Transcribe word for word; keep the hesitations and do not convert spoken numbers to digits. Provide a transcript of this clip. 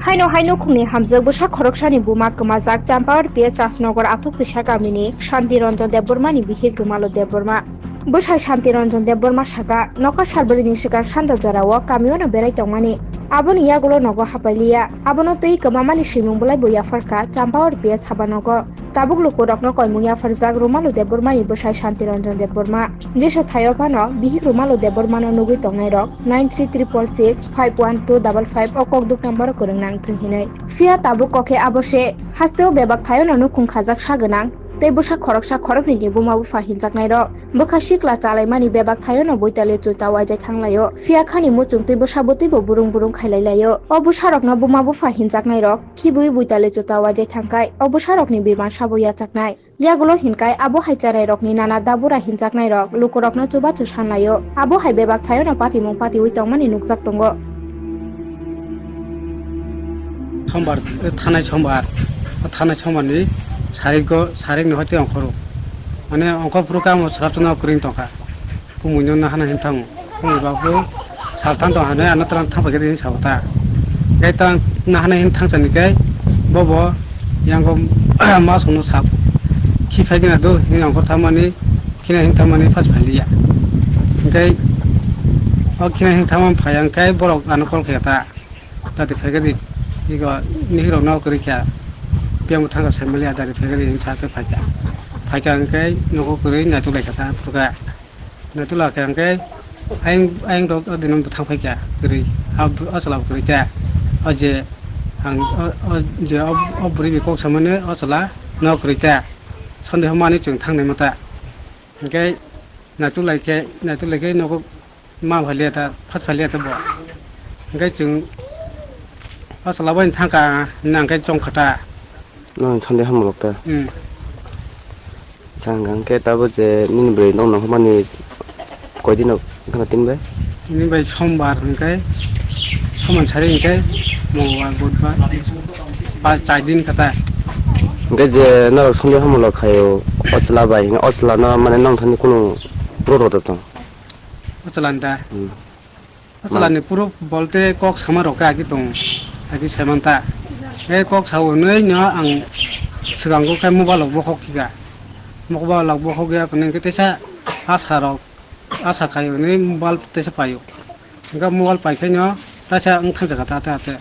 Haino hai nukhungni hamjwk bwsa khoroksani buma kwmajak Champawar P S Rajnagar Athuk Twisa kamini Shanti Ranjan Debbarmani bihik Rumalu Debbarma. Bwsai Shanti Ranjan Debbarma saka, nokha salbrwini swkang sanja jorao kamiono berai tongmani. Aboni yagulo nogo hapailiya. Abono twi kwmamani swimung bwlaibo yapharkha Champawar P S habanogo. Tabuk lukurokno koimung yapharjak Rumalu Debbarmani bwsai Shanti Ranjan Debbarma. Jesa thaio phano bihik Rumalu Debbarmano nugwi tongnairok nine three triple six five one two double five o kokduk number-o kwrwng nang thung hinwi. Phiya tabuk kok khe abo se, hasteo bebak thaiono nukhung khajak sa gwnang tei bwsa khoroksa khoroknwi ni buma bupha hinjaknairok. Bwkha sikla chalaimani bebak thaiono buitali chuta waijai thanglaio. Phiya khani muchungtwi bwsa bwtwibo burung burung khailailaio. O bwsarokno buma bupha hinjaknairok khibwi buitali chuta waijai thangkhai o bwsarokni birman sabo yachaknai. Yagulo hinkhai abo hai cherairokni nana dabura hinjaknairok lukurokno chubachu sanlaio. Abo hai bebak thaiono patimung patiwi tongmani nukjak tongo. Sombar, eh, thanai sombar, o thanai sombarni sarikgo, sarikni hoite ongkhoro. Mane ongkhor phuru kamo swrapchana kwrwng tongkha. Kumuino nahana him thango. Kumuiba phuru sal thang tong hanai ano twlang thang paikhe ring sao ta. Khe twlang nahana him thang chani khe bobo yango ma songno sap. Khi phai gina do, hini ongkhor thangmani, khina him thangmani phas phailiya. Hingkhe o khina him thangmani phai ang khe borok ano call khe ta. Dati phaikadi, ego nihirokno kwrwi kha, piyangbo thangkha saimaliya, dati phaikadi hinwi sa khe phaikha. Phaikha hwnkhe nogo kwrwi naituk laikha ta phurkha. Naituk lakha hwnkhe ayang, ayang rok o dino bwthang phaikha kwrwi. A bw-, o chwla bo kwrwi ta. O je ang, o, o je o, o bwrwi bai kok samani o chwla no kwrwi ta. Sondeho manwi chwng thangnai mata. Hwnkhe naituk laikhe, naituk laikhe nogo ma phailiya ta, phat phailiya ta bo. Hwnkhe chwng o chwla bai thangkha hwnwi ang khe chongkha ta. Nang sande hamrok ta. Hmm. Chang hwnkhe tabo je nini bwrwi nokno hwnmani koidino wngkhana tin bai? Tini bai sombar hwnkhe, sombar sari hwnkhe, mongolbar, budbar, pa chai din kha ta. Hwnkhe je norok sande hamrok khaio, o chwla bai hwnkhe o chwlano mane nong thani kunu proof rw tong? O chwlani da? Hmm. O chwlani proof bolte kok sama rok khe agi tong, agi sai man ta. E kok sao hwnwi no ang swkango khe mobile rok bokhok kha. Mobile rok bokhok ya hwnwi khe teisa asa rok, asa khai hwnwi mobile teisa paio. Hwnkhe mobile pai khe no teisa wng thang jaga ta te ate.